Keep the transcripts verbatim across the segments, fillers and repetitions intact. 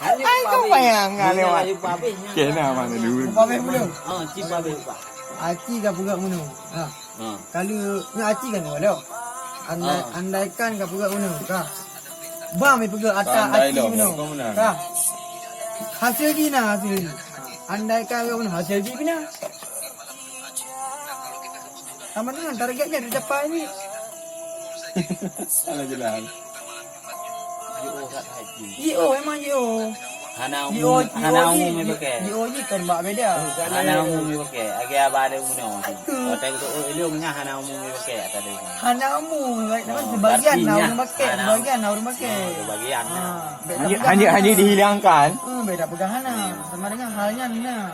Ai, kau bayangkan lewat. Kena mana dulu? Upah beh belum? Ah, cip abis upah. Aci ka peugah meunoe. Ha. Ha. Kalau nyoe aci kan boleh. Andai, ha, andaikan ka peugah meunoe, ka. Bang mi peugah ata aci meunoe. Ka. Hasil jih na, hasil jih. Andaikan ka meunoe, hasil jih pih na. Sama dengan targetnya dicapai ni. Salah jelas. Jiôh that haji. Jiôh, memang jiôh. Hana umum, hana umum jih, pakai. Jiôh jih kan bak beda. Hana umum jih pakai. Agi abah ada guna. Betul. Watèe tu, oh, ilung nya hana umum jih pakai, kata dia. Hana umum, baik, oh, sebagian berarti lah nya orang pakai, hana. Sebagian lah orang pakai. Oh, sebagian lah. Ah, beda hanya, pegang hanya, hana. Hanya dihilangkan. Hmm, beda pegang hana. Sama dengan halnya ni nah.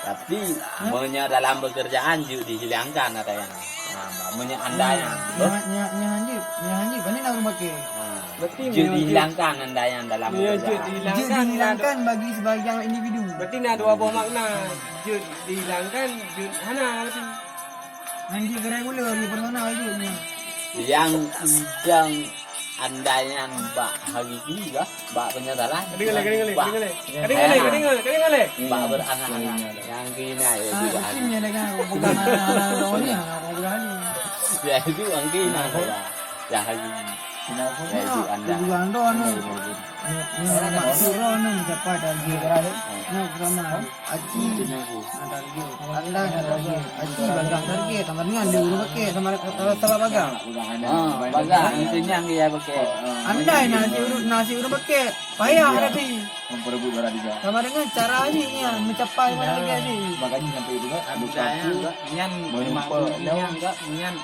Tapi, ha? Meunyoe dalam pekerjaan jeuet dihilangkan ada yang. Ha, meunyoe andai. Hmm. Nyan, nyan, nyan hanjeuet, nyan hanjeuet, banyak nak ureueng pakai. Ha. Berarti jeuet meunyoe dihilangkan andai yang dalam pekerjaan. Jeuet dihilangkan, jeuet dihilangkan bagi sebagian individu. Berarti na dua boh makna. Jeuet dihilangkan, jeuet hana berarti. Hanjeuet gerai gula di personal jeuet nyan. Yang idang andai nyan bak hakiki kah? Bak penyesalan. Ka deungoe lé, ka deungoe lé, ka deungoe lé. Ka deungoe lé, ka deungoe lé, ka deungoe lé. Bak berangan-angan. Nyang keunan ya, ah, juga itu hari. Yang keunan, aku pegang anak-anak orang ni, aku pegang ni. Ya, itu yang keunan, ya. Yang hari. Ya, itu anda. Aku pegang dah ni. Ya, ya. Ni, ni, maksud roh ni, siapa dah dia berada? Ni, aku sama. Aci, na target. Anda na target. Aci bagah target. Sama dengan dia ureueng pakai. Sama, sama, sama bagah. Ha, bagah. Itu nyang dia pakai. Andai na si ureueng, na si ureueng pakai. Payah tapi. Memperebut barang juga. Sama dengan cara ni, ni, mencapai mana lagi ni. Makanya sampai itu kan, ada satu nyan memang menumpuk, nyan enggak, nyan.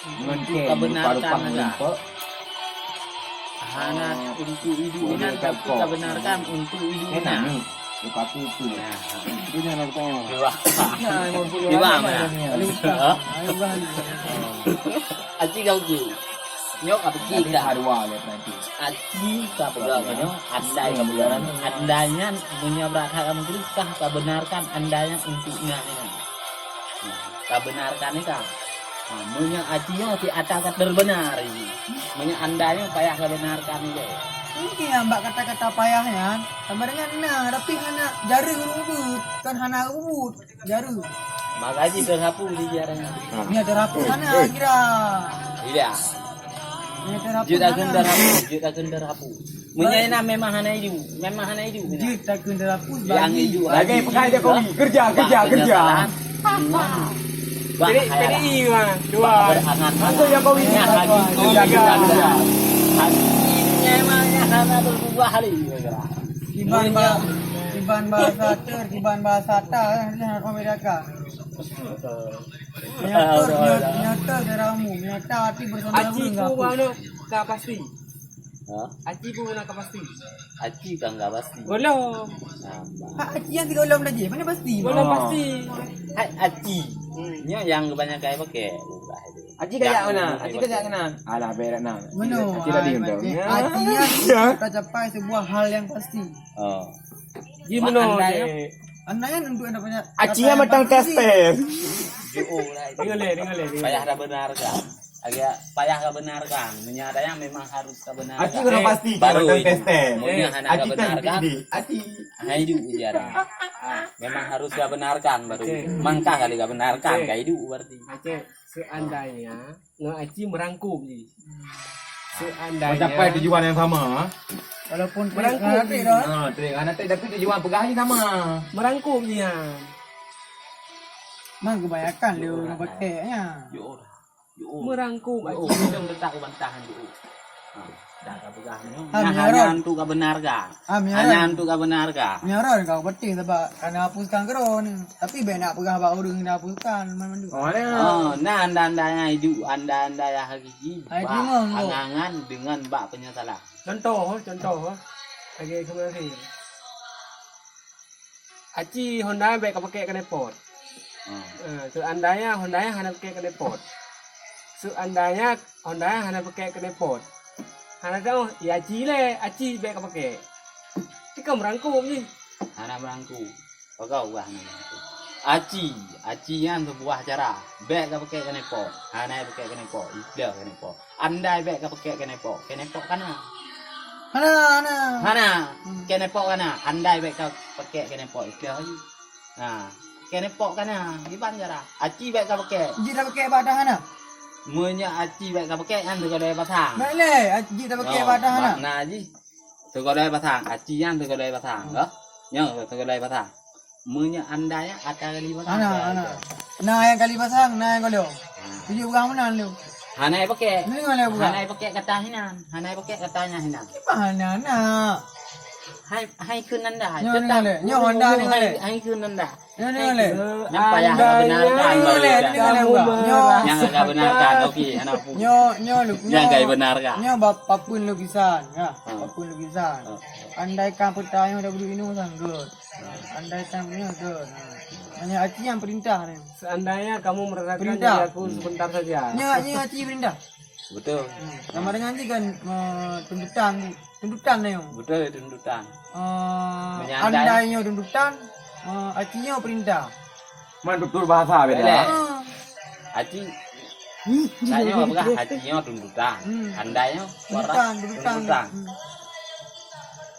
Ngon untuk kem, kabenarkan rupa-rupa aja. Menumpuk. Hana untuk idup boleh inan, tapi kau kabenarkan untuk idup inan. Enak ni. Lepas tu tu. Nah. Itu jangan lupa. Dua. Nah, emang puluh orang. Dua, mana? Ada bukan? Ha? Ada bukan? Aci kau tu. Nyok apa kita? Ada dua le nanti. Aci ka peugah nyoe, andai ka peugah nyoe. Andai nyan meunyoe brat that kamu tulis, kah kabenarkan andai nyan untuk nyan nyan. Nah, kabenarkan ni kah? Nah, meunyoe aci nyoe si ata ka terbenar ini. Meunyoe andai nyoe payah kabenarkan ni je. Ini yang bak kata-kata payah nyan, sama dengan na, tapi hana jareueng rubut, kan hana rubut. Jaru. Maka jih tersapu di jaran. Ha. Nya tersapu sana kira. Iya. Nya tersapu. Jeuet takheun tersapu, jeuet takheun tersapu. Meunyoe na memang hana idu, memang hana idu. Jeuet takheun tersapu. Yang idu lagi pekan Jokowi. Kerja, kerja, kerja. Jadi, jadi, dua. Berangan. Masuk Jokowi. Kerja, kerja, kerja. Hati memangnya hana berubah hari. Kiban ba-, kiban bahasa Ter, kiban bahasa Ta, eh, ni hana membedakan. Nyata, nyata, nyata cara umum, nyata arti bersama. Aci pun ka pasti. Ha? Aci pun ka pasti. Aci kan ka pasti. Golom. Nampak. Ha, aci yang golom tadi, mana pasti? Golom pasti. Hai, aci. Hmm. Nyo yang kebanyakan pakai. Aci kajak mana? Aci kajak kena. Alah, berat nah. Meno, aci tadi untuk. Artinya, ya, kita capai sebuah hal yang pasti. Oh. Ji meno. Andai, andai untuk anda punya. Aci yang matang tes tes. Dengar le, dengar le, dengar le. Payah dah benarkan. Agak payah ka benarkan. Meunyo ada yang memang harus ka benarkan. Aci kena pasti baru matang tes tes. Meunyo hana ka benarkan. Aci. Hai du je ada. Memang harus ka benarkan baru. Mangka kali ka benarkan, ka idu berarti. Aceh, seandainya ngon aci merangkum ji. Seandainya mencapai tujuan yang sama. Walaupun merangkum ji. Ha, trik, ha, tapi tujuan peugah ni sama. Merangkum ji, ha. Mang kebanyakan dia orang pakai nya. Yo. Yo. Merangkum aci. Yo, kita letak bantahan dulu. Ha, dah ka peugah ni. Nah, hanya untuk ka benarkan. Hanya untuk ka benarkan. Nyaron kau penting sebab kana hapuskan keudroe ni. Tapi bèk nak peugah bak ureueng dah hapuskan, man mandum. Oh, nah, anda-anda nyang idup, anda-anda nyang hakiki, bak angan-angan dengan bak penyesalan. Contoh, contoh, lagi kemarin. Aci Honda bèk ka pakai keuneupot. Hmm. Eh, seandainya Honda hana pakai keuneupot. Seandainya Honda hana pakai keuneupot. Hana tahu, ya aci le, aci bèk ka pakai. Tika merangkum ji. Hana merangkum. Peugah wah ni. Aci, aci nyan seubuah cara. Bèk ka pakèk keuneuk pok. Hana pakèk keuneuk pok, ikleuh keuneuk pok. Andai bèk ka pakèk keuneuk pok, keuneuk pok kana. Hana, hana. Hana. Hmm. Keuneuk pok kana. Andai bèk ka pakèk keuneuk pok, ikleuh laju. Ha. Keuneuk pok kana. Kiban cara. Aci bèk ka pakèk. Jeuet tapakèk bak dah hana? Meunyoe aci bèk ka pakèk, nyan teukeudai pasang. Bèk lé, jeuet tapakèk bak dah hana? Makna jih. Teukeudai pasang, aci nyan teukeudai pasang, kah? Nyoe teukeudai pasang. Meunyoe andai nyan ata kali pasang. Hana, hana. Na nyang kali pasang, na nyang gohlom. Ha. Tujoh ureueng meunan lom. Hana pakèk. Ni ngala buka. Hana pakèk kata hinan. Hana pakèk kata nyan hinan. Kiban hana, na. Hai, hai kheun anda. Nyoe, nyoe, nyoe, anda, nyoe, hai, hai kheun anda. Nyoe, nyoe, nyoe. Nyang payah anda benarkan, nyoe, nyoe, nyoe, nyoe. Nyang ka benarkan, okey, hana pu. Nyoe, nyoe, lu-, nyang ka benarkan. Nyoe bak papeuen lukisan, ya. Ha. Papeuen lukisan. Ha. Andai kan peuta nyoe dak beuduek inoe sang gèt. Andai kan nyoe gèt. Ha. Hanya aci nyang perintah ni. Seandainya kamu merelakan diri aku sebentar saja. Nyoe, nyoe aci perintah. Betul. Hmm. Sama dengan aci kan, eh, tuntutan, tuntutan nyoe. Betul, tuntutan. Eh, meunyoe andai nyoe tuntutan, eh, aci nyoe perintah. Man tutur bahasa beda. Boleh. Ah. Aci, tanyoe apa kah? Aci nyoe tuntutan. Hmm. Andai nyoe tuntutan, tuntutan. Tuntutan. Hmm.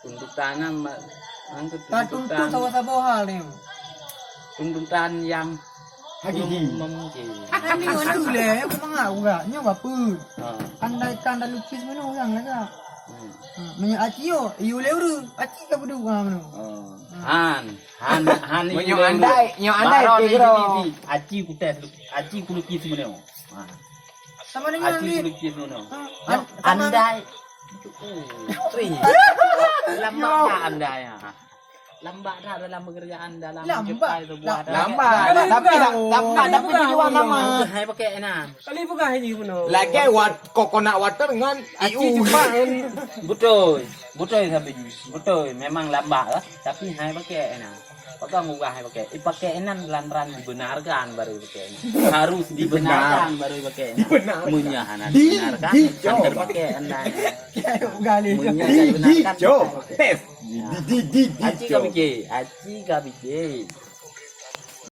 Tuntutan nyan ma-, nyan ke tuntutan. Ka tuntut saboh-saboh hal nyoe. Tuntutan nyang hakiki. Belum mungkin. Ini mana boleh, aku mengak juga. Nyoe apa? Ha. Andai kan dah lukis mana orang lah, Kak? Hmm. Ha, meunyoe aci yo, iyo le ureueng. Aci ka beudua mana? Oh. Ha. Han, han, han. Meunyoe andai, nyoe andai baroe kira. Aci kutés, aci kulukis mana? Ha. Sama dengan aci kulukis mana? Ha. Andai. Ui. Lambat dah andai, ha. Lambat dah dalam pekerjaan, dalam mencapai sebuah lambat. Tapi tak, tapi tak, tapi tujuan lama. Hai pakèk nyan. Kali bukan haji bunoe. Lagèe wat-, coconut water ngon aci iu. Cepat kan. Beutôi. Beutôi sabe. Beutôi, memang lambat lah. Tapi hai pakèk nyan. Pakon murah hai pakèk. Eh, pakèk nyan lantaran dibenarkan baru pakèk nyan. Harus dibenarkan baru pakèk nyan. Dibenarkan. Meunyoe hana dibenarkan, hana pakèk nyan. Meunyoe hana dibenarkan, tes. Di, di, di, di, aci ka pikir, aci ka pikir.